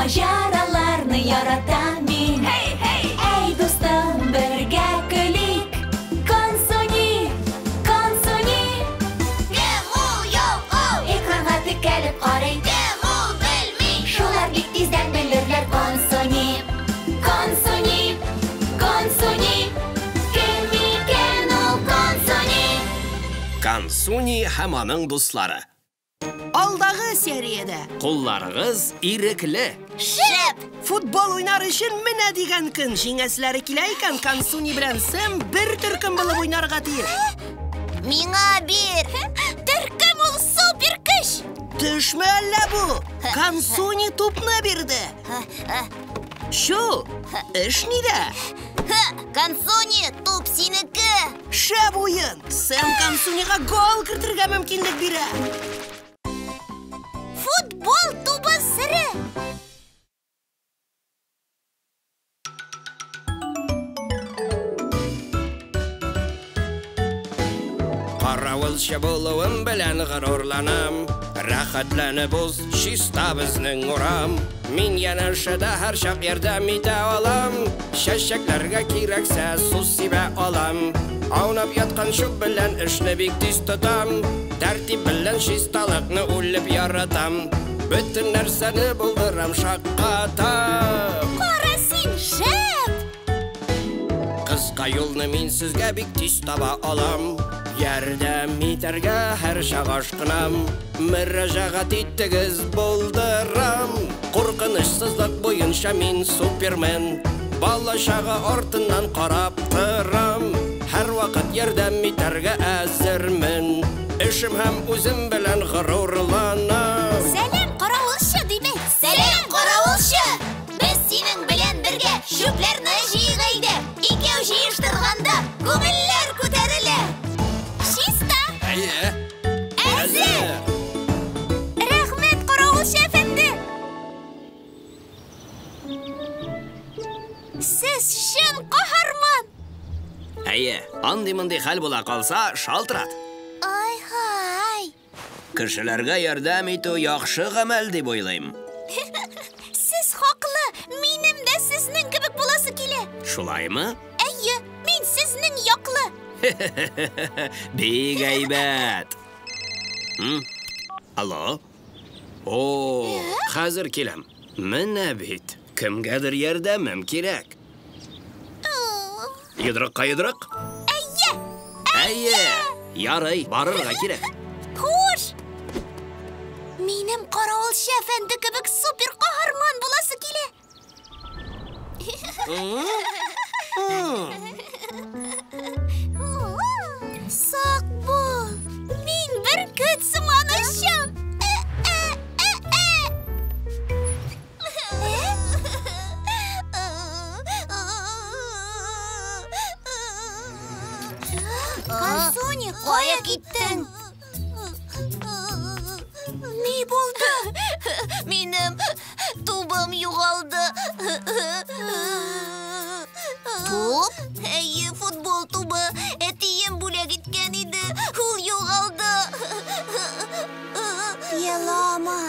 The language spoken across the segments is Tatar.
Маҗараларны яратам мин. Һей, һей! Әй, дустым, бергә көлик. Консуни, Консуни. Кем ул, юк ул? Экранга текәлеп карый. Кем ул, белми. Шулар бик тиздән белерләр. Консуни, Консуни, Консуни. Кем икән ул Консуни? Консуни һәм аның дуслары. Алдагы сериядә. Кулларыгыз ирекле. Шәп! Футбол уйнар өчен менә дигән көн. Җиңәселәре килә икән, Консуни белән Сэм бер төркем булып уйнарга тиеш. Миңа бир! Төркем ул супер көч! Төшме әллә бу? Консуни тупны бирде. Чү, эш нидә? Консуни, туп синеке! Шәп уен! Сэм Консунига гол кертергә мөмкинлек бирә. Футбол тубы сере! Каравылчы булуым белән горурланам. Рәхәтләнеп уз, чиста безнең урам. Мин янәшәдә һәрчак ярдәм итә алам. Чәчәкләргә кирәксә су сибә алам. Аунап яткан чүп белән эшне бик тиз тотам. Тәртип белән чисталыкны үлеп яратам. Бөтен нәрсәне булдырам шаккатам. Кара син, шәп! Кыска юлны мин сезгә бик тиз таба алам. Ярдәм итәргә һәрчак ашкынам. Мөрәҗәгать итегез, булдырам. Куркынычсызлык буенча мин супермен. Бала-чага артыннан карап торам. Һәрвакыт ярдәм итәргә әзермен. Эшем һәм үзем белән горурланам. Сәлам, каравылчы, димәк. Сәлам, каравылчы! Без синең белән бергә чүпләрне җыйыйк әйдә. Икәү җыештырганда күңелләр күтәрелә. Чиста! Әйе. Әзер! Рәхмәт, каравылчы әфәнде! Сез чын каһарман! Әйе, андый-мондый хәл була калса, шалтырат. Ай-һай! Кешеләргә ярдәм итү яхшы гамәл дип уйлыйм. Сез хаклы, минем дә сезнең кебек буласы килә. Шулаймы? Әйе, мин сезнең яклы. Бик әйбәт. Алло? О, хәзер киләм. Менә бит, кемгәдер ярдәмем кирәк. Йодрыкка йодрык? Әйе! Әйе! Ярый, барырга кирәк. Хуш! Минем каравылчы әфәнде кебек супер каһарман буласы килә. Сак бул! Мин бөркет сыман очам. Консуни, кая киттең? Ни булды? Минем тубым югалды. Туп? Әйе, футбол тубы. Әтием бүләк иткән иде. Ул югалды. Елама.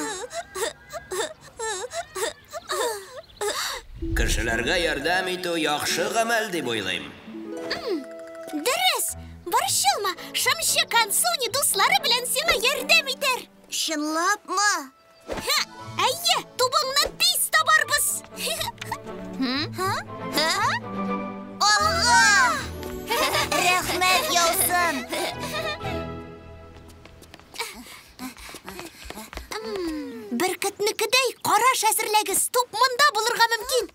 Кешеләргә ярдәм итү яхшы гамәл дип уйлыйм. Дөрес! Борчылма, шымчы Консуни дуслары белән сиңа ярдәм итәр. Чынлапмы? Әйе, тубыңны тиз табарбыз. Алга! Рәхмәт яусын! Бөркетнекедәй караш әзерләгез, туп монда булырга мөмкин.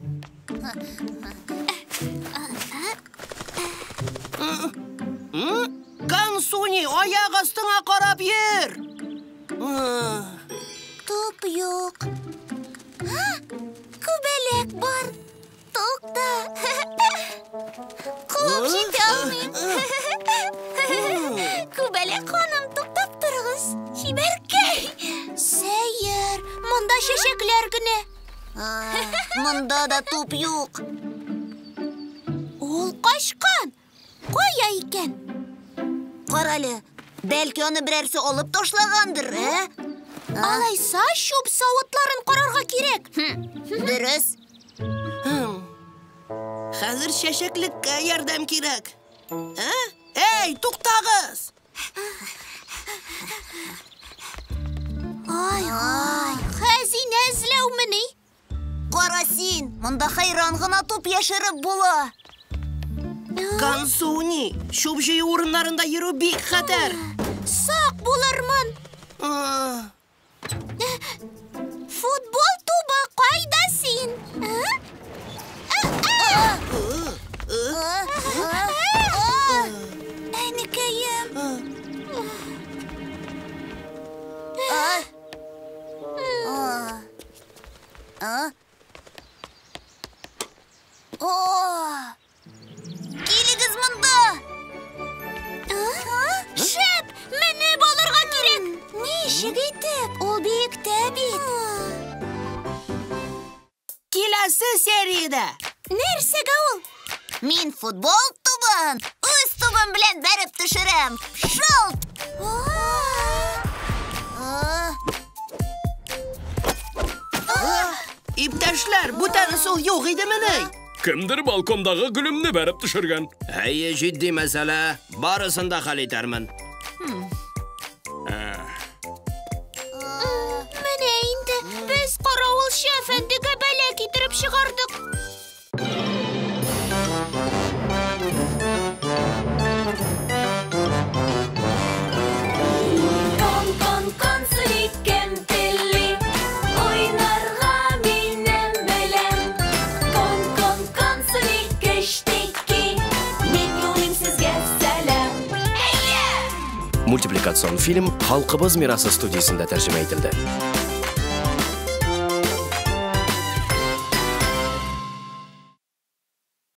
Консуни, аяк астыңа карап йөр! Туп юк. Күбәләк бар. Тукта. Куып җитә алмыйм. Күбәләк ханым, туктап торыгыз. Чибәркәй. Сәер, монда чәчәкләр генә. Монда да туп юк. Ул качкан. Кая икән? Карале, бәлки аны берәрсе алып ташлагандыр, ә? Алайса чүп савытларын карарга кирәк. Дөрес. Хәзер чәчәклеккә ярдәм кирәк. Ә? Эй, туктагыз! Ай-ай, хәзинә эзләүмени? Кара син, монда хәйран гына туп яшереп була. Консуни, чүп җыю урыннарында йөрү бик хәтәр. Сак булырмын. Футбол тубы, кайда син? Әнекәем. Килегез монда! Шәп! Менеп алырга кирәк! Ничек итеп? Ул биектә бит. Киләсе сериядә! Нәрсәгә ул? Мин футбол тубын үз тубым белән бәреп төшерәм. Шылт! Иптәшләр, бүтән ысул юк идемени? Кемдер балкондагы гөлемне бәреп төшергән. Әйе, җитди мәсьәлә. Барысын да хәл итәрмен. Менә инде без каравылчы әфәндегә бәла китереп чыгардык. Кон, кон, Консуни, кем тели? Уйнарга минем белән. Кон, кон, Консуни, кечтеки. Мин юлыйм сезгә сәлам. Мультипликацион фильм Халкыбыз мирасы студиясендә тәрҗемә ителде.